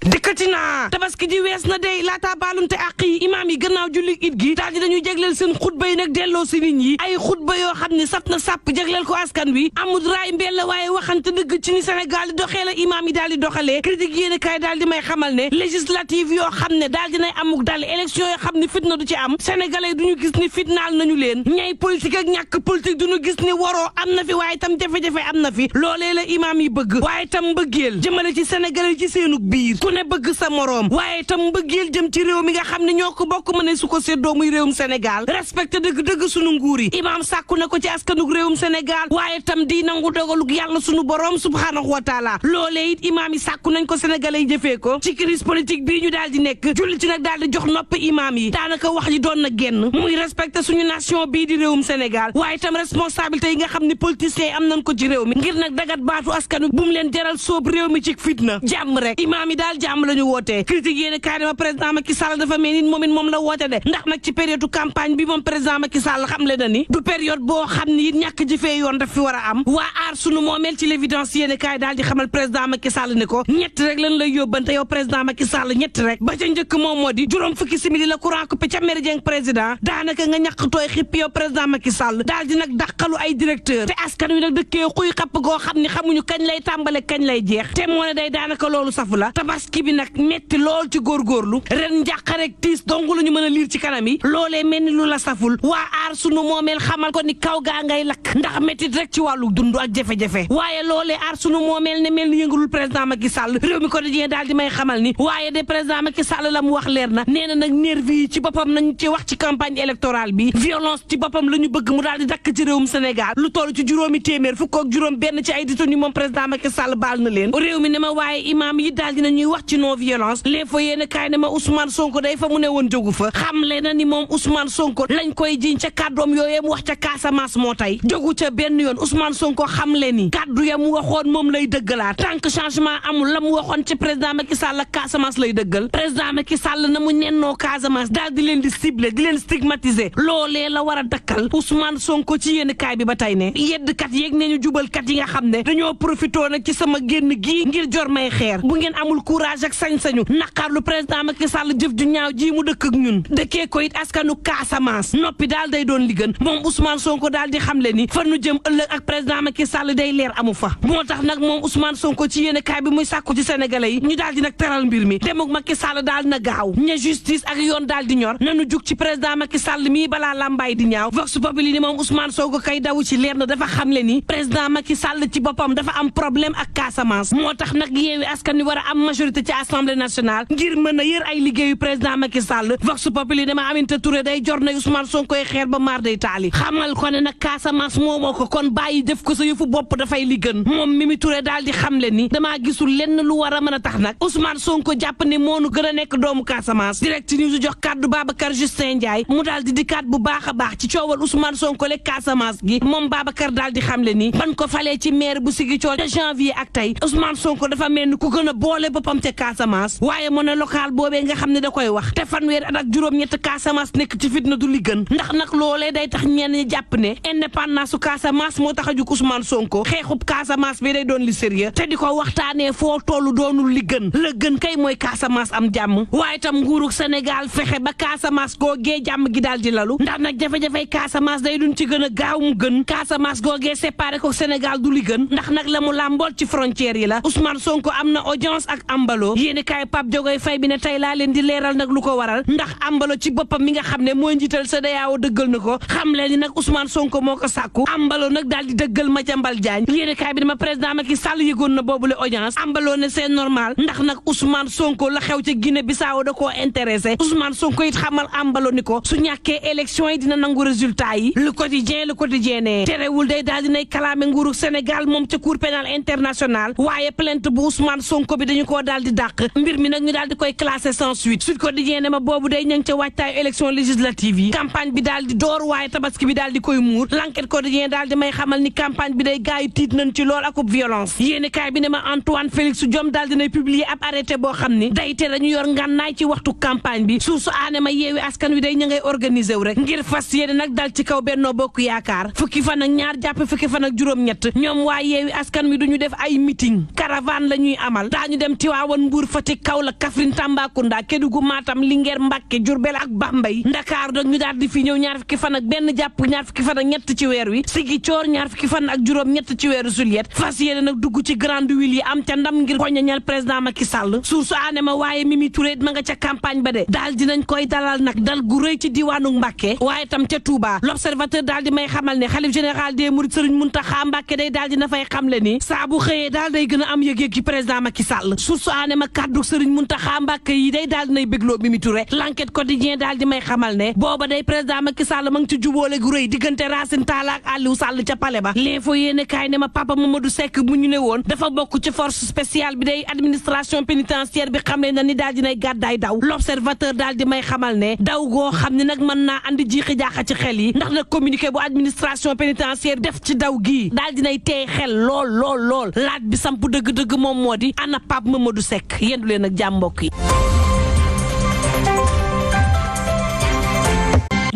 dikkati naa tabaski ji wees na dey laataa baalumte àq yi imaam yi gannaaw julli it gi daal di dañuy jégleel seen xutba yi nag delloo si nit ñi ay xutba yoo xam ne sat na sàpp jégleel ko askan wi amul raay mbella waaye waxante dëgg ci ni Sénégal di doxee la imaam yi daal di doxalee critique yéene kaay daal di may xamal ne législative yoo xam ne daal dinay amuk dal élection yoo xam ne fitna du ci am sénégalais duñu gis ni fitnaal nañu leen ñay politique ak ñàkk politique duñu gis ni waroo am na fi waaye tam jafe-jafe am na fi loolee la imaam yi bëgg waaye tam mbëggeel jëmale ci sénégalais ci seenug biir ku ne bëgg sa moroom waaye tam mbëggeel jëm ci réew mi nga xam ne ñoo ko bokk mën ne su ko séddoo muy réewum Sénégal respecté dëgg-dëgg sunu nguur yi imaam sàkku na ko ci askanug réewum Sénégal waaye tam di nangu dogalug yàlla sunu borom subhaanahu wa taala loolee it imaam yi sàkku nañ ko sénégalais yi jëfee ko ci crise politique bii ñu daal di nekk julli ci nag daal di jox nopp imaam yi daanaka wax ji doon na génn muy respecté suñu nation bii di réewum Sénégal waaye tam responsabilité yi nga xam ne politiciens yi am nañ ko ci réew mi ngir nag dagat baatu askanu bu mu leen jaral soob réew mi ci fitna jàmm rek imaam yi daal jàmm la ñu wootee critique yéene kaay dama président Macky Sall dafa mel ni moom la woote de ndax nag ci période campagne bi moom président Macky Sall xam le na ni du période boo xam ni it ñàkk jëfee yoon daf fi war a am waa aar sunu moomeel ci l'évidence yéene kaay daal di xamal président Macky Sall ne ko ñett rek lan lay yóbbante yow président Macky Sall ñett rek ba ca njëkk moom moo di juróom fukki simili la courant coupé ca méridien président daanaka nga ñàkk tooy xipp yow président Macky Sall daal di nag dàqalu ay directeur te askan wi nag dëkkee xuy xapp goo xam ni xamuñu kañ lay tàmbale kañ lay jeex te moo ne day daanaka loolu safu la tabaski bi nag metti lool ci góorgóorlu ren njàqarek tiis dong la ñu mën a liir ci kanam yi loolee mel ni lu la saful waa aar sunu moomeel xamal ko ni kaw gaa ngay lakk ndax mettit rek ci wàllu dund ak jafe-jafe waaye loolee aar sunu moomeel ne mel ni yëngalul président Macky Sall réew mi ko dajee daal di may xamal ni waaye de président Macky Sall la mu wax leer na nee na nag nervi yi ci boppam nañu ci wax ci campagne électorale bi violence ci boppam la ñu bëgg mu daal di dakk ci réewum Sénégal lu toll ci juróomi téeméer fukk ak juróom benn ci ay détenus moom président Macky Sall baal na leen réew mi ne ma waaye imaam yi daal dina ñuy wax ci non violence les fa yéene kaay ne ma Ousmane Sonko day fa mu ne woon jógu fa xam le na ni moom Ousmane Sonko lañ koy jiñ ca kàddoom yooyee mu wax ca Casamance moo tey jógu ca benn yoon Ousmane Sonko xam le ni kàddu ya mu waxoon moom lay dëggalaat tant que changement amul la mu waxoon ci président Macky Sall ak Casamance lay dëggal président Macky Sall na mu nennoo Casamance daal di leen di ciblé di leen stigmatiser loolee la war a dakkal Ousmane Sonko ci yéen kaay bi ba tey ne yeddkat yeeg ne ñu jubalkat yi nga xam ne dañoo profité nag ci sama génn gii ngir jor may xeer bu ngeen amul courage ak sañ-sañu naqarlu président Macky Sall jëf ju ñaaw ji mu dëkk ak ñun dëkkee ko it askanu Casamance noppi daal day doon li gën moom Ousmane Sonko daal di xamle ni fa nu jëm ëllëg ak président Macky Sall day leer amu fa moo tax nag moom Ousmane Sonko ci yéen kaay bi muy sàkku ci sénégalais yi ñu daal di nag teral mbir mi demuk Macky Sall daal na gaaw ña justice ak yoon daal di ñor nanu jug ci président Macky Sall mii balaa lambaay di ñaaw vox populi ni moom Ousmane Sonko kay daw ci leer na dafa xamle ni président Macky Sall ci boppam dafa am problème ak Casamance moo tax nag yeewi askan wi war a am majorité ci assemblée nationale ngir mën a yër ay liggéeyu président Macky Sall vox populi dama Aminata Touré day jor na Ousmane Sonko koy xeer ba maar day taali xamal ko ne nag Casamance moomoo ko kon bàyyi def ko sa yëfu bopp dafay li gën moom Mimi Touré daal di xamle ni damaa gisul lenn lu war a mën a tax nag Ousmane Sonko jàpp ne moonu gën a nekk doomu Casamance direct news jox kàddu Babacar Justin Ndiaye mu daal di dikkaat bu baax a baax ci coowal Ousmane Sonko le Casamance gi moom Babacar daal di xamle ni ban ko falee ci maire bu Ziguinchor de janvier ak tey Ousmane Sonko dafa mel ni ku gën a boole boppam ca Casamance waaye mu ne local boobee nga xam ne da koy wax te fanweer at ak juróom-ñett Casamance nekk ci fitna du li gën ndax nag loolee day tax ñenn ñi jàpp ne indépendance su Casamance moo tax a jug Ousmane Sonko xeexub Casamance bi day doon li sérieux te di ko waxtaanee foo tollu doonul li gën la gën kay mooy Casamance am jàmm waaye tam nguurug Sénégal fexe ba Casamance googee jàmm gi daal di lalu ndax nag jafe-jafey Casamance day duñ ci gën a gaaw mu gën Casamance googee séparé ko Sénégal du li gën ndax nag la mu làmbool ci frontière yi la Ousmane Sonko am na audience ak Ambalo yéeni kaay Pape Diogoy Faye bi ne tey laa leen di leeral nag lu ko waral ndax Ambalo ci boppam mi nga xam ne mooy njiital CEDEAO dëggal na ko xam leen ni nag Ousmane Sonko moo ko sàkku Ambalo nag daal di dëggal Madiambal Diagne yéeni kaay bi dama président Macky Sall yëgoon na boobule audience Ambalo ne c'est normal ndax nag Ousmane Sonko la xew ca Guinée Bissau da koo intéressé Ousmane Sonko it xamal Ambalo ni ko su ñàkkee élection yi dina nangu résultat yi le quotidien ne terewul day daal dinay kalaame nguuru Sénégal moom ca cour pénal international waaye plainte bu Ousmane Sonko bi dañu koo daal di dàq mbir mi nag ñu daal di koy classé sans suite Sud Quotidien ne ma boobu day ña ngi ca waajtaayu élection législative yi campagne bi daal di door waaye tabaski bi daal di koy muur L'Enquête Quotidien daal di may xamal ni campagne bi day gaayu tiit nañ ci lool akub violence yéeni kaay bi ne ma Antoine Félix Diome daal dinay publier ab arrêté boo xam ni day tere ñu yor ngànnaay ci waxtu campagne bi suusu aane ma yeewi askan wi day ña ngay organiser wu rek ngir fas yéene nag dal ci kaw Benno Bokk Yaakaar fukki fan ak ñaar jàpp fukki fan ak juróom-ñett ñoom waa yeewi askan wi duñu def ay meeting caravane la ñuy amal daañu dem Tivaouane Mbour Fatick Kaolack Kaffrine Tambacounda Kédougou Matam Linguère Mbacké Diourbel ak Bambey Dakar doog ñu daal di fi ñëw ñaar fukki fan ak benn jàpp ñaar fukki fan ak ñett ci weer wi Ziguinchor ñaar fukki fan ak juróom ñett ci weeru juillet fas yéene nag dugg ci grande ville yi am ca ndam ngir poñañal président Macky Sall source aane ma waaye Mimi Touré ma nga ca campagne ba de daal dinañ koy dalal nag dal gu rëy ci diwaanu Mbacké waaye tam ca Touba l'observateur daal di may xamal ne xalif général des mourides Serigne Mountakha Mbacké day daal dina fay xamle ni saa bu xëyee daal day gën a am yëg-yëg ci président Macky Sall source aane ma kàddu Serigne Mountakha Mbacké yi day daal dinay bégloo Mimi Touré l'enquête quotidien daal di may xamal ne booba day président Macky Sall ma ngi ci jubóole gu rëy diggante Racine Talla ak Aliou Sall ca palais ba l'info yéene kaay ne ma papa Mamadou Seck mu ñu ne woon dafa bokk ci force spéciale bi day administration pénitentiaire bi xamle na ni daal dinay gàddaay daw l'observateur daal di may xamal ne daw goo xam ne nag mën naa andi jiixi jaaxa ci xel yi ndax nag communiqué bu administration pénitentiaire def ci daw gii daal dinay teey xel lool laaj bi samp dëgg-dëgg moom moo di ana Pape Mamadou Seck yendu leen ak jàmm mbokk yi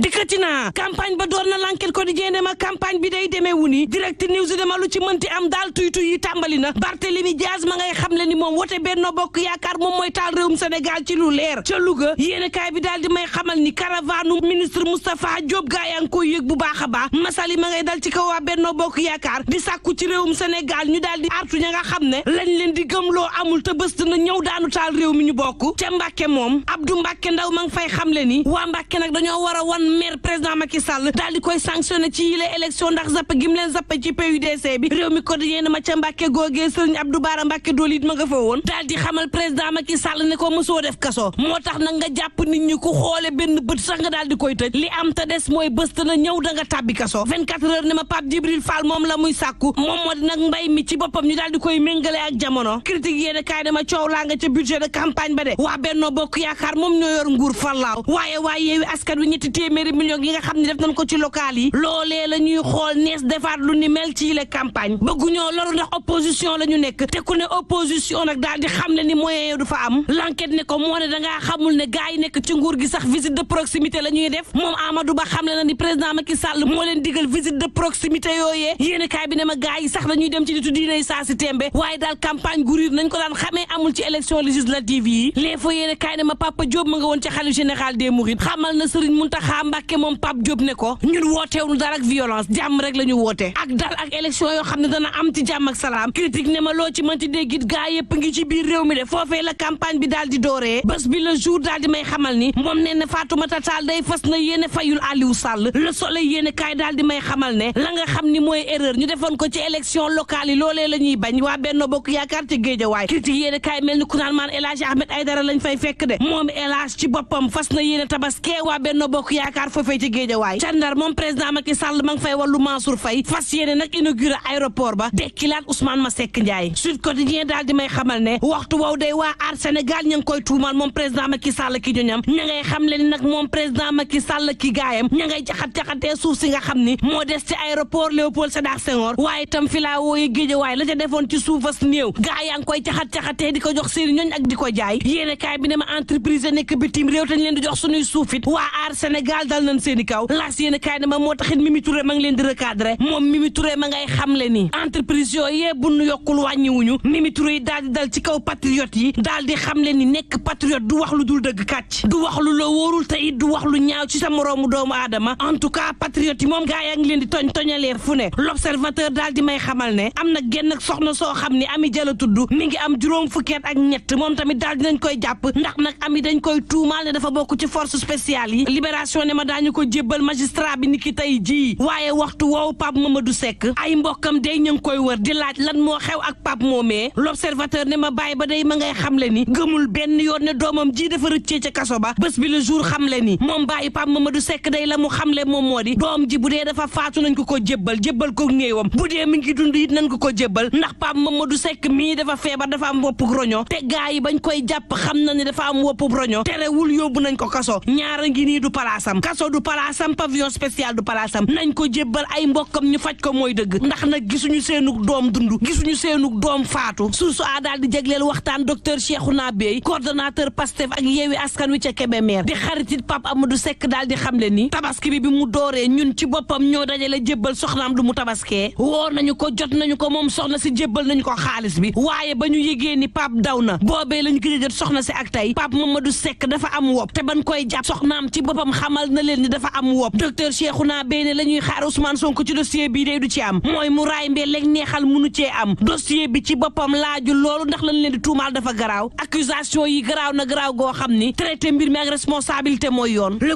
dikkati naa campagne ba door na l'enquête quotidien ne ma campagne bi day demee wu ni direct news dama lu ci mënti am daal tuytu yi tàmbali na Barthélémy Diaz ma ngay xam le ni moom wote Benno Bokk Yaakaar moom mooy taal réewum Sénégal ci lu leer ca Louga yéene kaay bi daal di may xamal ni caravane ministre Moustapha Diop gaa yaa ngi koy yëg bu baax a baax masali ma ngay dal ci kaw waa Benno Bokk Yaakaar di sàkku ci réewum Sénégal ñu daal di artu ña nga xam ne lañ leen di gëmloo amul te bës na ñëw daanu taal réew mi ñu bokk ca Mbàkke moom Abdou Mbàkke Ndaw ma ngi fay xam le ni waa Mbàkke nag dañoo war a wan maire président Macky Sall daal di koy sanctionné ci yile élection ndax zappe gim leen zappe ci PUDC bi réew mi quotidien ma ca Mbàkke googee Serigne Abdou Bara Mbàkke dool it ma nga fa woon daal di xamal président Macky Sall ne ko mosoo def kaso moo tax nag nga jàpp nit ñi ku xoole benn bët sax nga daal di koy tëj li am te des mooy bës na ñëw da nga tàbbi kaso 24 heures ne ma Pape Djibril Fall moom la muy sàkku moom moo di nag mbay mi ci boppam ñu daal di koy méngale ak jamono critique yéene kaay dama coow laa nga ca budget de campagne ba de waa Benno Bokk Yaakaar moom ñoo yor nguur fallaaw waaye Yewwi Askan Wi ñetti téeméeri millions yi nga xam ne def nañ ko ci local yi loolee la ñuy xool nees defaat lu ni mel ci les campagne bëgguñoo loru ndax opposition la ñu nekk te ku ne opposition nag daal di xam ne ni moyen yo du fa am l'enquête ne ko moo ne dangaa xamul ne gars yi nekk ci nguur gi sax visite de proximité la ñuy def moom Amadou Ba xam le na ni président Macky Sall moo leen digal visite de proximité yooyee yéen kaay bi ne ma gars yi sax dañuy dem ci nitu diine saa si tembe waaye daal campagne gu riir nañ ko daan xamee amul ci élection législative yi l'info yéen kaay ne ma Papa Diop ma nga woon ci khalife général des mourides xamal na Serigne Mountakha Mbacké moom Pape Diop ne ko ñun wooteewul dara ak violence jàmm rek la ñu woote ak dal ak élection yoo xam ne dana am ci jàmm ak salaam critique ne ma loo ci mënti déggit gaa yëpp ngi ci biir réew mi de foofee la campagne bi daal di dooree bés bi le jour daal di may xamal ni moom nee na Fatoumata Tall day fas na yéene fayul Aliou Sall le soleil yéene kaay daal di may xamal ne la nga xam ni mooy erreur ñu defoon ko ci élection locale yi loolee la ñuy bañ waa Benno Bokk Yaakaar ci Géejawaay critique yéene kaay mel ni ku naan maan El Hadji Ahmed Aïdara lañ fay fekk de moom El Hadji ci boppam fas na yéene tabaskee waa Benno Bokk Yaakaar foofee ci Géejawaay Ndar moom président Macky Sall ma ngi fay wàllu Mansour Faye fas yéene nag inauguré aéroport ba dekkilaat Ousmane Masseck Ndiaye Sud Quotidien daal di may xamal ne waxtu wow day waa aar Sénégal ña ngi koy tuumal moom président Macky Sall ki ñoñam ña ngay xam le ni nag moom président Macky Sall ki gaayam ña ngay jaxat-jaxatee suuf si nga xam ni moo des ci aéroport Léopold Sédar Senghor waaye itam fi laa wooye Géejawaay la ca defoon ci suufas néew gaa yaa ngi koy jaxat-jaxatee di ko jox seeni ñoñ ak di ko jaay yéene kaay bi ne ma entreprise nekk bitim réew tañ leen di jox suñuy suufit waa aar Sénégal dal nañ seeni kaw yéen kaay ne ma moo taxit Mimi Touré ma ngi leen di recadrer moom Mimi Touré ma ngay xamle ni entreprise yooyu bu nu yokkul wàññiwuñu Mimi Touré yi daal di dal ci kaw patriote yi daal di xamle ni nekk patriote du wax lu dul dëgg kàcc du wax lu la wóorul te it du wax lu ñaaw ci sa moroomu doomu aadama en tout cas patriote yi moom gaa yaa ngi leen di toñaleer fu ne l'observateur daal di may xamal ne am na genn soxna soo xam ni Ami Jala tudd mi ngi am juróom fukkeet ak ñett moom tamit daal dinañ koy jàpp ndax nag Ami dañ koy tuumaal ne dafa bokk ci force spéciale yi libération ne ma daañu ko jébbal magistrat bi niki tey jii waaye waxtu woowu Pape Mamadou Seck ay mbokkam day ñu ngi koy wër di laaj lan moo xew ak Pape moomee l'observateur ne ma bàyyi ba day ma ngay xamle ni gëmul benn yoon ne doomam ji dafa rëccee ca kaso ba bés bi le jour xamle ni moom bàyyi Pape Mamadou Seck day la mu xamle moom moo di doom ji bu dee dafa faatu nañ ko jébbal ko néewam bu dee mi ngi dund it nañ ko jébbal ndax Pape Mamadou Seck mii dafa feebar dafa am woppuk roño te gaa yi bañ koy jàpp xam na ne dafa am woppuk roño terewul yóbbu nañ ko kaso ñaara ngi nii du palaasam kaso du palaasam pavillon spécial du palaasam nañ ko jébbal ay mbokkam ñu faj ko mooy dëgg ndax nag gisuñu seenug doom dund gisuñu seenug doom faatu source a daal di jagleel waxtaan docteur Cheikhouna Beye coordonnateur Pastef ak Yewwi Askan Wi ca Kébémer di xaritit Pape Amadou Seck daal di xamle ni tabaski bi mu dooree ñun ci boppam ñoo dajale jébbal soxnaam du mu tabaskee woo nañu ko jot nañu ko moom soxna si jébbal nañu ko xaalis bi waaye ba ñu yégee ni Pape daw na boobee lañu gëj a jot soxna si ak tey Pape Mamadou Seck dafa am wopp te ban koy jàpp soxnaam ci boppam xamal na leen ni dafa am wopp docteur Cheikhouna Beye ne la ñuy xaar Ousmane Sonko ci dossier bii day du ci am mooy mu raay mbelleeg neexal munu cee am dossier bi ci boppam laaju loolu ndax lañ leen di tuumaal dafa garaaw accusation yi garaaw na garaaw goo xam ni traité mbir mi ak responsabilité mooy yoon le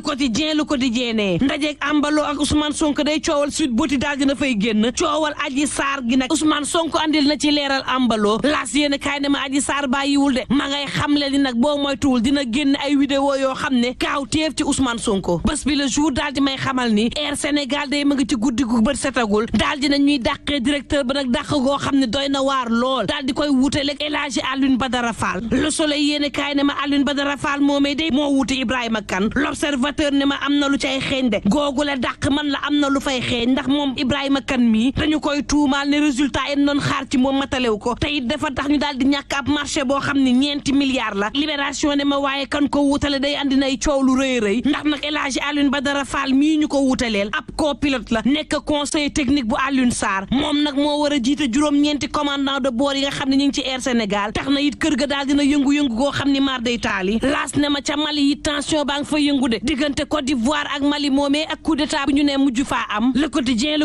quotidien ne ndajeeg ambalo ak Ousmane Sonko day coowal suite booti daal dina fay génn coowal Adji Sarr gi nag Ousmane Sonko andil na ci leeral ambalo laas yéen kaay ne ma Adji Sarr bàyyiwul de ma ngay xamle ni nag boo moytuwul dina génn ay vidéo yoo xam ne kaaw teef ci Ousmane Sonko bés bi le jour daal di may xamal ni Air Sénégal day ma ngi ci guddi gu bët setagul daal dina ñuy dàqee directeur ba nag dàq goo xam ne doy na waar lool daal di koy wuuteleeg El Hadji Alioune Badara Fall Le Soleil yéen kaay ne ma Alioune Badara Fall moomee day moo wuute Ibrahima Kane L'Observateur ne ma am na lu cay xeeñ de googu la dàq man la am na lu fay xeeñ ndax moom Ibrahima Kane mii dañu koy tuumaal ne résultat yi doon xaar ci moom matalew ko te it dafa tax ñu daal di ñàkk ab marché boo xam ne ñeenti milliards la Libération ne ma waaye kan ko wutale day andi nay coow lu rëy rëy ndax nag El Hadji Alioune Badara Fall mii ñu ko wutaleel ab copilote la nekk conseil technique bu Alioune Sarr moom nag moo war a jiite juróom-ñeenti commandant de bord yi nga xam ne ñu ngi ci Air Sénégal tax na it kër ga daal dina yëngu-yëngu goo xam ni mar day taali laas ne ma ca Mali it tension baa nga fa yëngu de diggante Côte d'Ivoire ak Mali moomee ak coup d'état bi ñu ne mujj faa am le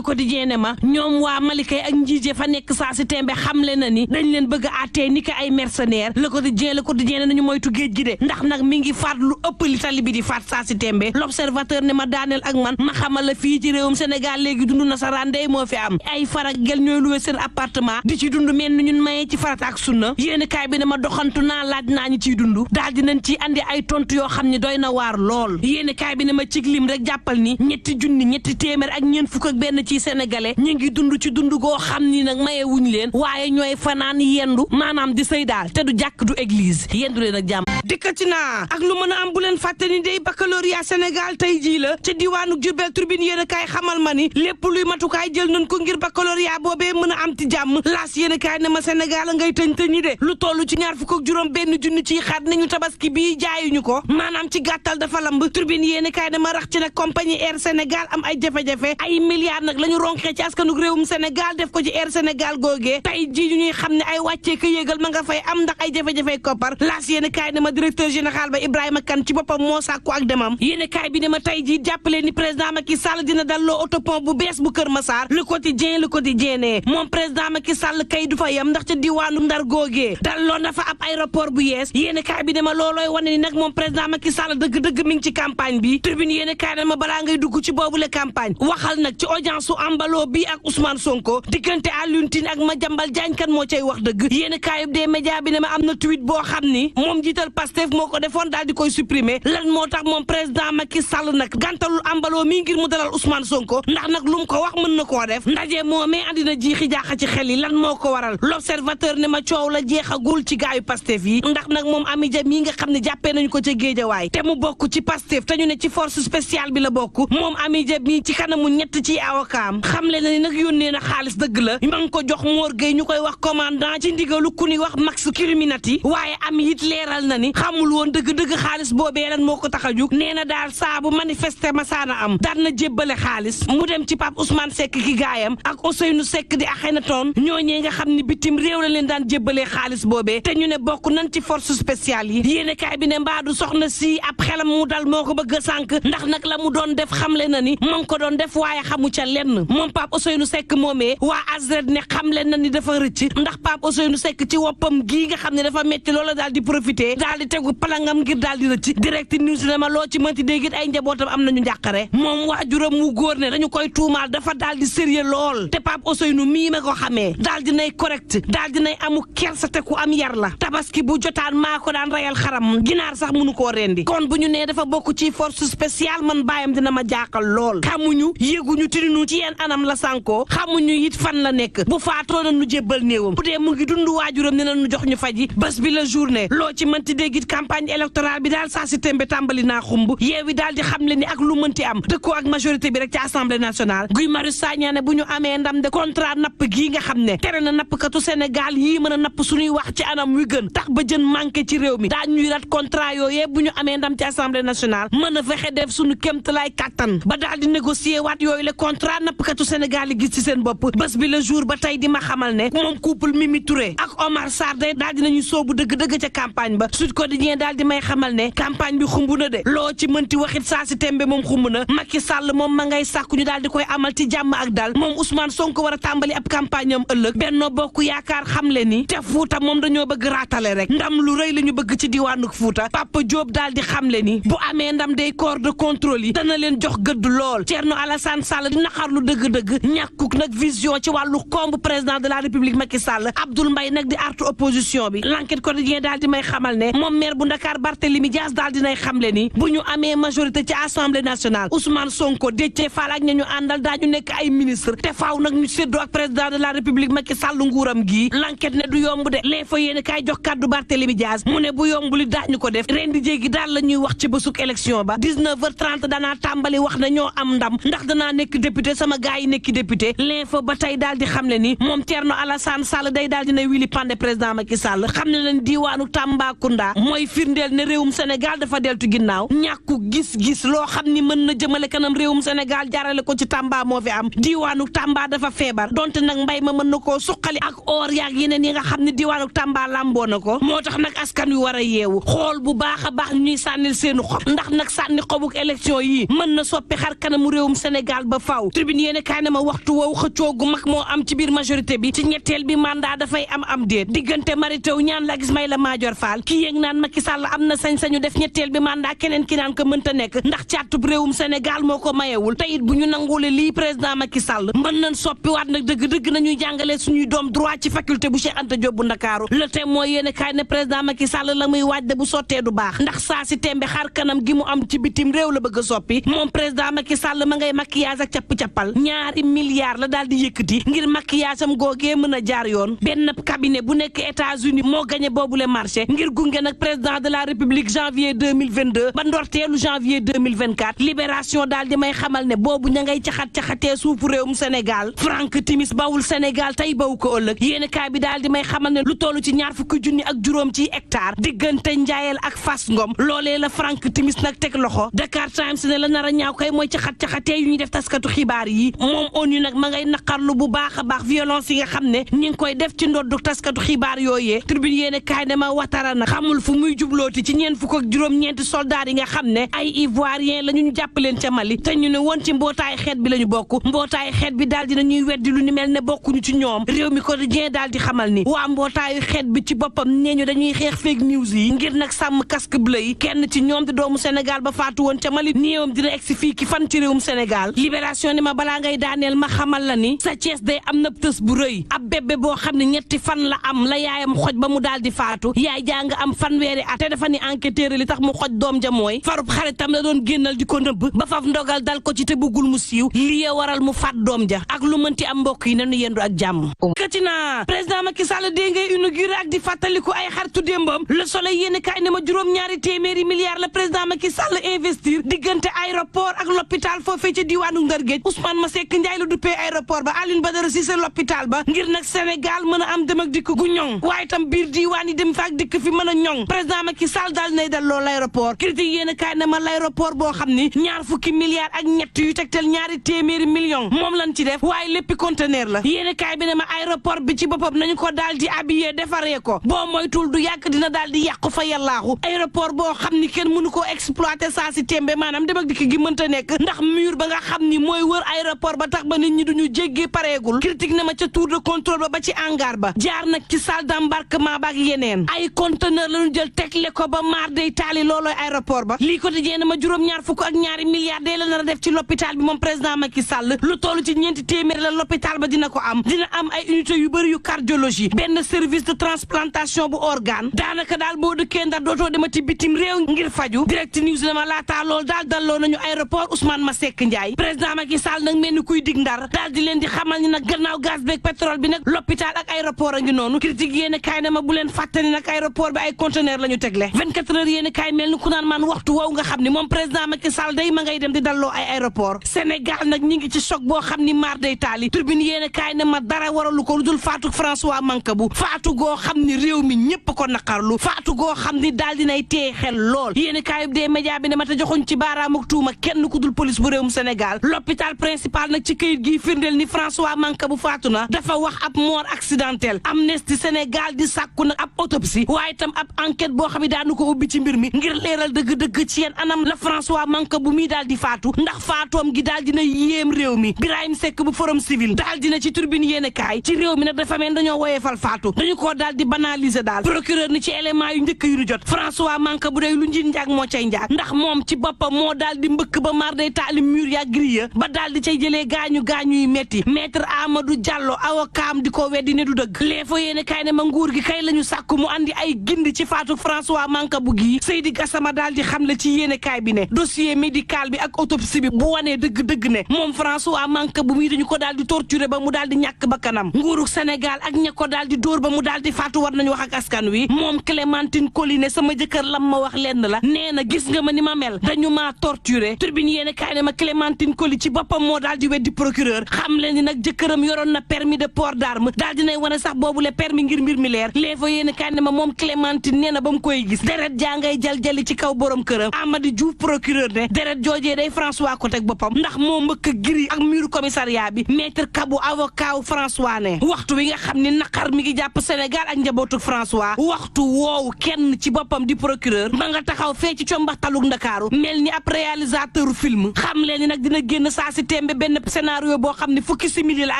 quotidien ne ma ñoom waa Mali kay ak njiije fa nekk saa si tembe xamle na ni dañ leen bëgg a àttee ni ko ay mercenaires le quotidien ne nañu moytu géej gi de ndax nag mi ngi faat lu ëpp li tali bi di faat saa si tembe l'observateur ne ma daaneel ak man ma xamal la fii ci réewum Sénégal léegi dund nasaraan day moo fi am ay farak gel ñooy luwe seen appartement di ci dund mel ni ñun mayee ci farat ak sunna yéen kaay bi ne ma doxantu naa laaj naa ñu ciy dund daal dinañ ci andi ay tontu yoo xam ne doy na waar lool yéen kaay bi ne ma cig lim rek jàppal ni ñetti téeméer ak ñeent fukk ak benn ci sénégalais ñu ngi dund ci dund goo xam ni nag maye wuñ leen waaye ñooy fanaan yendu maanaam di sëy daal te du jàkk du église yendu leen ak jàmm dikkati naa ak lu mën a am bu leen fàtte ni day baccalauréat Sénégal tey jii la ca diwaanu Diourbel Tribune yéen a kaay xamal ma ni lépp luy matukaay jël nañ ko ngir baccalauréat boobee mën a am ci jàmm laas yéen a kaay ne ma Sénégal ngay tëñ-tëñi de lu toll ci 25 junni ci xaat nañu tabaski bii jaayuñu ko maanaam ci gàttal dafa lamb Tribune yéen a kaay ne ma rax ci nag compagnie Air Sénégal am ay jafe-jafe ay milliards nag la ñu ronqee ci askanug réewum Sénégal def ko ci Air Sénégal googee tey jii ñu ñuy xam ne ay wàccee ko yéegal ma nga fay am ndax ay jafe-jafe koppar laas yéen a kaay ne ma directeur général ba Ibrahima Kane ci boppam moo sàkku ak demam yéen a kaay bi ne ma tey jii jàppale ni président Macky Sall dina dalloo autopont bu bees bu Kër Massar le quotidien ne moom président Macky Sall kay du fa yem ndax ca diwaanu Ndar googee dalloo na fa ab aéroport bu yees yéen a kaay bi ne ma loolooy wane ni nag moom président Macky Sall dëgg-dëgg mi ngi ci campagne bi Tribune yéen a kaay ne ma balaa ngay dugg ci boobule campagne waxal nag ci audience su ambalo bi ak Ousmane Sonko diggante Alioune Tine ak Madiambal Diagne kan moo cay wax dëgg yéen a kaayub des médias bi ne ma am na tweet boo xam ni moom jiital Pastef moo ko defoon daal di koy supprimer lan moo tax moom président Macky Sall nag gàntalul ambalo mi ngir mu dalal Ousmane Sonko ndax nag lu mu ko wax mën na koo def ndaje moomee andi na jiixi jaaxa ci xel yi lan moo ko waral l'observateur ne ma coow la jeexagul ci gaayu Pastef yi ndax nag moom Amy Dia mii nga xam ne jàppee nañu ko ca Géejawaay te mu bokk ci Pastef te ñu ne ci force spéciale bi la bokk moom Amy Dia mii ci kanamu ñett ci awakaam xamle na ni nag yónnee na xaalis dëgg la ma ngi ko jox Mor Gueye ñu koy wax commandant ci ndigalu ku ni wax Max Criminati waaye am it leeral na ni xamul woon dëgg-dëgg xaalis boobee lan moo ko tax a jug nee na daal saa bu manifester masaana am daan na jébbale xaalis mu dem ci Pape Ousmane Seck ki gaayam ak Ousseynou Seck di Akhenaton ñooñee nga xam ni bitim réew la leen daan jébbalee xaalis boobee te ñu ne bokk nañ ci force spéciale yi yéene kaay bi ne mbaadu soxna si ab xelam mu dal moo ko bëgg a sànk ndax nag la mu doon def xamle na ni ma ngi ko doon def waaye xamu ca lenn moom Pape Ousseynou Seck moomee waa Azred ne xamle na ni dafa rëcc ndax Pape Ousseynou Seck ci woppam gii nga xam ne dafa metti loola daal di profité daal di tegu palangam ngir daal di rëcc direct news ne ma loo ci mënti dégg ay njabootam am nañu njàqare moom waajuram mu góor ne dañu koy tuumaal dafa daal di sérieux lool te Pape Ousseynou mii ma ko xamee daal di nay correct daal di nay amu kersa te ku am yar la tabaski bu jotaan maa ko daan rayal xaram ginaar sax mënu koo rendi kon bu ñu nee dafa bokk ci force spéciale man baayam dina ma jaaxal lool xamuñu yéguñu tirinu ci yeen anam la sànkoo xamuñu it fan la nekk bu faatoo na nu jébbal néewam bu dee mu ngi dund waajuram ne na nu jox ñu faji bés bi la journée loo ci mënti dégg léegi campagne électorale bi daal saa si tembe tàmbali naa xumb Yewwi daal di xam le ni ak lu mënti am dëkkoo ak majorité bi rek ci assemblée nationale Guy Marius Sagna ne bu ñu amee ndam de contrat napp gii nga xam ne tere na nappkatu Sénégal yii mën a napp suñuy wax ci anam wi gën tax ba jën manqué ci réew mi daa ñuy rat contrat yooyee bu ñu amee ndam ci assemblée nationale mën a fexe def suñu kéemtalaay kàttan ba daal di négocier waat yooyu le contrat nappkatu Sénégal yi gis ci seen bopp bés bi le jour ba tey di ma xamal ne moom couple Mimi Touré ak Omar Sarr day daal dinañu soobu dëgg-dëgg ca campagne ba Sud Quotidien daal di may xamal ne campagne bi xumb na de loo ci mënti waxit saa si tembe moom xumb na Macky Sall moom ma ngay sàkku ñu daal di koy amal ci jàmm ak dal moom Ousmane Sonko war a tàmbali ab campagne am ëllëg Benno Bokk Yaakaar xam le ni te Fuuta moom dañoo bëgg raatale rek ndam lu rëy la ñu bëgg ci diwaanu Fuuta Papa Diop daal di xam le ni bu amee ndam day corps de contrôle yi dana leen jox gëdd lool Thierno Alassane Sall di naqarlu dëgg-dëgg ñàkkuk nag vision ci wàllu komb président de la République Macky Sall Abdoul Mbaye nag di artu opposition bi L'Enquête Quotidien daal di may xamal ne moom maire bu Dakar Barthélémy Dias daal dinay xamle ni bu ñu amee majorité ci assemblée nationale Ousmane Sonko Déthié Fall ak ña ñu àndal daañu nekk ay ministre te faaw nag ñu séddoo ak président de la République Macky Sall nguuram gii L'Enquête ne du yomb de lee fa yéene kaay jox kàddu Barthélémy Dias mu ne bu yomb li daañu ko def ren di jéegi daal la ñuy wax ci bésuk élection ba 19h30 danaa tàmbali wax na ñoo am ndam ndax danaa nekk député sama gaay yi nekk député lee fa ba tey daal di xamle ni moom Thierno Alassane Sall day daal dina wili pande président Macky Sall xam ne leen diiwaanu Tambacounda mooy firndeel ne réewum Sénégal dafa deltu ginnaaw ñàkku gis-gis loo xam ni mën na jëmale kanam réewum Sénégal jaarale ko ci Tamba moo fi am diiwaanu Tamba dafa feebar donte nag mbay ma mën na koo suqali ak or yaak yeneen yi nga xam ne diiwaanu Tamba lamboo na ko moo tax nag askan wi war a yeewu xool bu baax a baax ñuy sànnil seenu xob ndax nag sànni xobuk élection yi mën na soppi xar kanamu réewum Sénégal ba faaw tribune yéene kaay na ma waxtu woowu xëccoo gu mag moo am ci biir majorité bi ci ñetteel bi mandat dafay am déet diggante Mary Teuw Niane la Ismaïla Madior Fall kii yéeg naan Macky Sall am na sañ-sañu def ñetteel bi mandat keneen ki naan ko mënta nekk ndax càttub réewum Sénégal moo ko mayewul te it bu ñu nanguwule lii président Macky Sall mën nañ soppiwaat nag dëgg-dëgg nañuy jàngalee suñuy doom droit ci faculté bu Cheikh Anta Diop bu Ndakaaru le Témoin yéene kaay ne président Macky Sall la muy waaj de bu sottee du baax ndax saa si tembe xar kanam gi mu am ci bitim réew la bëgg a soppi moom président Macky Sall ma ngay maquillage ak capp-cappal ñaari milliards la daal di yëkkati ngir maquillage am googee mën a jaar yoon benn cabinet bu nekk États-Unis moo gagné boobule marché ngir gunge nag président de la République janvier 2022 ba ndorteelu janvier 2024 libération daal di may xamal ne boobu ña ngay caxat-caxatee suufu réewum Sénégal Franck Timis bawul Sénégal tey bawu ko ëllëg yéen kaay bi daal di may xamal ne lu toll ci 20 junni ak juróom ci hectare diggante Njaayel ak Fass Ngom loolee la Franck Timis nag teg loxo Dakar Times ne la nar a ñaaw kay mooy caxat-caxatee yu ñuy def taskatu xibaar yi moom ONU nag ma ngay naqarlu bu baax a baax violence yi nga xam ne ñi ngi koy def ci ndoddu taskatu xibaar yooyee tribune yéene kaay ne ma Ouattara nag xamul fu muy jublooti ci ñeent fukk ak juróom-ñeenti soldats yi nga xam ne ay ivoirien la ñu jàpp leen ca Mali te ñu ne woon ci mbootaay xeet bi la ñu bokk mbootaay xeet bi daal dina ñuy weddi lu ni mel ne bokkuñu ci ñoom réew mi quotidien daal di xamal ni waa mbootaayu xeet bi ci boppam nee ñu dañuy xeex fake news yi ngir nag sàmm casque bleu yi kenn ci ñoom di doomu Sénégal ba faatu woon ca Mali néewam dina egsi fii ki fan ci réewum Sénégal libération ni ma balaa ngay daaneel ma xamal la ni sa Thiès day am na tës bu rëy ab bébé boo xam ne ñetti fan la am la yaayam xoj ba mu daal di faatu yaay jaa nga am fanweeri at te dafa ni enquêteur li tax mu xoj doom ja mooy farub xaritam la doon génnal di ko nëbb ba faf ndogal dal ko ci te bëggul mu siiw lii waral mu faat doom ja ak lu mënti am mbokk yi nañu yendu ak jàmm katina président Macky Sall dee ngay inauguré ak di fàttaliku ay xaritu démbam Le Soleil yéen kaay ne ma juróom-ñaari téeméeri milliards la président Macky Sall investir diggante aéroport ak l'hôpital foofee ci diwaanu Ndar Géej Ousmane Masseck Ndiaye la duppee aéroport ba Alioune Badara Cissé l'hôpital ba ngir nag Sénégal mën a am dem ak dikk gu ñoŋ waaye tam biir diwaan yi dem fa ak dikk fi mën a ñoŋ président Macky Sall daal nay delloo l'aéroport critique yéen kaay ne ma l'aéroport boo xam ni ñaar fukki milliards ak ñett yu tegtal ñaari téeméeri millions moom lañ ci def waaye léppi conteneur la yéen kaay bi ne ma aéroport bi ci boppam nañu ko daal di habillé defaree ko boo moytul du yàgg dina daal di yàqu fa yàllaaxu aéroport boo xam ni kenn mënu koo exploiter saa si tembe maanaam dem ak dikk gi mënta nekk ndax mur ba nga xam ni mooy wër aéroport ba tax ba nit ñi duñu jéggee pareegul critique na ma ca tour de contrôle ba ci hangar ba jaar nag ci salle d'embarquement ba ak yeneen ay conteneur lañu jël tegle ko ba maar day taali loolooy aéroport ba lii ko tijjee na ma juróom-ñaar fukk ak ñaari milliards de la nar a def ci l'hôpital bi moom président Macky Sall lu toll ci ñeenti téeméer la l'hôpital ba dina ko am dina am ay unité yu bëri yu cardiologie benn service de transplantation bu organe daanaka daal boo dëkkee Ndar dootoo demati bitim réew ngir faju direct news na ma laataa loolu daal dalloo nañu aéroport Ousmane Masseck Ndiaye président Macky Sall nag mel ni kuy dig Ndar daal di leen di xamal ni nag gannaaw gaz beeg pétrole bi nag l'hôpital ak aéroport a ngi noonu critique yéen kaay na ma bu leen fàttani nag aéroport bi ay conteneur la ñu tegle 24 heures yéen kaay mel ni ku naan maan waxtu woow nga xam ni moom président Macky Sall day ma ngay dem di dalloo ay aéroport Sénégal nag ñi ngi ci choc boo xam ni maar day taali Tribune yéen kaay ne ma dara waralu ko lu dul faatu François Mancabou faatu goo xam ni réew mi ñëpp ko naqarlu faatu goo xam ni daal dinay téye xel lool yéen kaay des médias bi ne ma ta joxuñ ci baaraamuk tuuma kenn ku dul police bu réewum Sénégal l'hôpital principal nag ci këyit gi firndeel ni François Mancabou faatu na dafa wax ab mort accidentelle Amnesty Sénégal di sàkku nag ab autopsie waaye itam ab enquête boo xam ne daanu ko ubbi ci mbir mi ngir leeral dëgg-dëgg ci yeen anam la François Mancabou mi daal di faatu ndax faatoom gi daal dina yéem réew mi Birahim Seck bu Forum Civil daal dina ci Tribune yéen kaay ci réew mi nag dafa mel dañoo woyefal faatu dañu koo daal di banaliser daal procureur ni ci élément yu njëkk yu ñu jot François Mancabou day lu njiit njaag moo cay njaag ndax moom ci boppam moo daal di mbëkk ba mar day taali mur ya grille ba daal di cay jëlee gaañu yu metti maître Amadou Diallo avocat di ko weddi ne du dëgg léefo yéene kaay ne ma nguur gi kay la ñu sàkku mu andi ay gindi ci faatu François Mancabou gi Seydi Gassama daal di xamle ci yéene kaay bi ne dossier médical bi ak autopsie bi bu wanee dëgg-dëgg ne moom François Mancabou mi dañu ko daal di torturer ba mu daal di ñàkk bakkanam nguuru Sénégal ak ña ko daal di dóor ba mu daal di faatu war nañu wax ak askan wi moom Clémentine Coly ne sama jëkkër lam ma wax lenn la nee na gis nga ma ni ma mel dañu maa torturer Tribune yéene kaay ne ma Clémentine Coly ci boppam moo daal di weddi procureur xam leen ni nag jëkkëram yoroon na permis de port d'arme daal dinay wane sax boobu le permis ngir mbir mi leer léefa yéene kaay ne ma moom Clémentine nee na ba mu koy gis deret jaa ngay jal-jali ci kaw borom këram Amady Diouf procureur ne deret joojee day François ko teg boppam ndax moo mbëkk giri ak muru commissariat bi maître Kabou avocat wu François ne waxtu wi nga xam ni naqar mi ngi jàpp Sénégal ak njabootu François waxtu woowu kenn ci boppam di procureur ma nga taxaw fee ci combaxtalug Ndakaaru mel ni ab réalisateur film xam leen ni nag dina génn saa si tembe benn scénario boo xam ne fukki simili la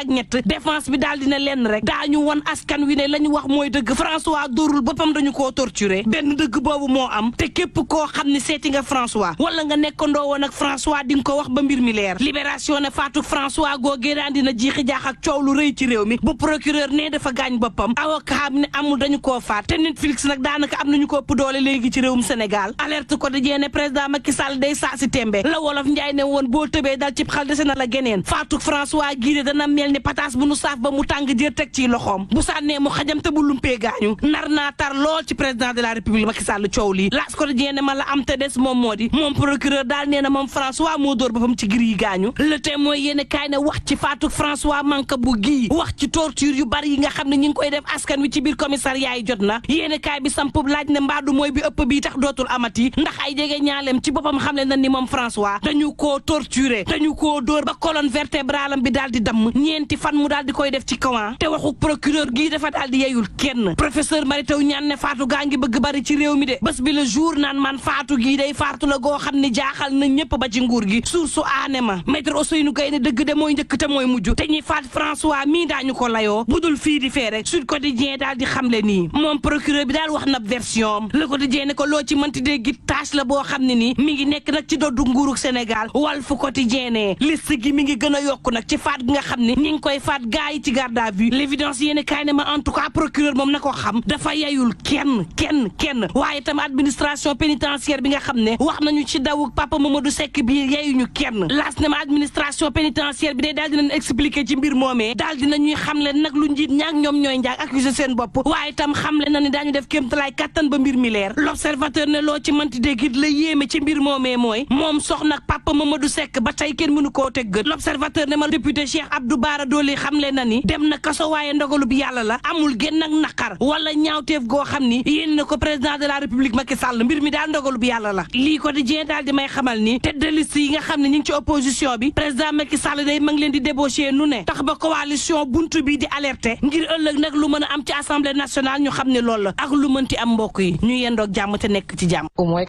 ak ñett défense bi daal dina lenn rek daañu won askan wi ne la ñu wax mooy dëgg François dóorul boppam dañu koo torturer benn dëgg boobu moo am te képp koo xam ne seeti nga François wala nga nekkandoo woon ak François di nga ko wax ba mbir mi leer libération ne faatu François googee daan dina jiixi jaax ak coow lu rëy ci réew mi bu procureur ne dafa gaañ boppam avocat ne amul dañu koo faat te Netflix nag daanaka am nañu ko ëpp doole léegi ci réewum Sénégal alerte quotidien ne président Macky Sall day saa si tembe la wolof Njaay ne woon boo tëbee dal ci xal dese na la geneen faatu François gii dana mel ni pataas bu nu saaf ba mu tàng jër teg ci loxoom bu sànnee mu xajam te bu lumpee gaañu nar naa tar lool ci président de la république Macky Sall coow lii laas quotidien ne ma la am te des moom moo di moom procureur daal nee na moom François moo dóor boppam ci gir yi gaañu le témoin yéene kaay ne wax ci faatu François Mancabou gii wax ci torture yu bari yi nga xam ne ñi ngi koy def askan wi ci biir commissariat yi jot na yéene kaay bi sampub laaj ne mbaadu mooy bi ëpp bii tax dootul amati ndax ay jege ñaaleem ci boppam xam le na ni moom François dañu koo torturer dañu koo dóor ba colonne vertébrale am bi daal di damm ñeenti fan mu daal di koy def ci kawan te waxu procureur gii dafa daal di yeyul kenn professeur Mary Teuw Niane ne faatu gaa ngi bëgg bari ci réew mi de bés bi le jour naan man faatu gii day faatu la goo xam ne jaaxal na ñëpp ba ci nguur gi suur su aane ma maître Ousseynou Gueye ne dëgg de mooy njëkk te mooy mujj te ñuy faat François mii daañu ko layoo budul fii di fee rek Sud Quotidien daal di xamle nii moom procureur bi daal wax na version Le Quotidien ne ko loo ci mënti dégg tâche la boo xam ne nii mi ngi nekk nag ci doddu nguurug Sénégal Walf Quotidien ne liste gi mi ngi gën a yokku nag ci faat gi nga xam ne ñi ngi koy faat gaa yi ci garde à vue l'évidence yéene kaay ne ma en tout cas procureur moom na ko xam dafa yayul kenn waaye tam administration pénitentiaire bi nga xam ne wax nañu ci dawu Papa Mamadou Seck bi yayuñu kenn laas ne ma administration pénitentiaire bi day daal dinañ expliquer ci mbir moomee daal dinañuy xamle nag lu njiit ñaak ñoom ñooy njaag accusé seen bopp waaye tam xamle na ni daañu def kéemtalaay kattan ba mbir mi leer l'observateur ne loo ci mënti dégg it la yéeme ci mbir moomee mooy moom soxna Papa Mamadou Seck ba tey kenn mënu koo teg gët l'observateur ne ma député Cheikh Abdou Bara Dolly xamle na ni dem na kaso waaye ndogalu bi yàlla la amul génn ak naqar wala ñaawteef goo xam ni yéen na ko président de la république Macky Sall mbir mi daal ndogalu bi yàlla la lii ko di jeen daal di may xamal ni tête de liste yi nga xam ne ñu ngi ci opposition bi président Macky Sall day ma ngi leen di débaucher nu ne tax ba coalition buntu bi di alerter ngir ëllëg nag lu mën a am ci assemblée nationale ñu xam ne loolu la ak lu mënti am mbokk yi ñu yendoog jàmm te nekk ci jàmm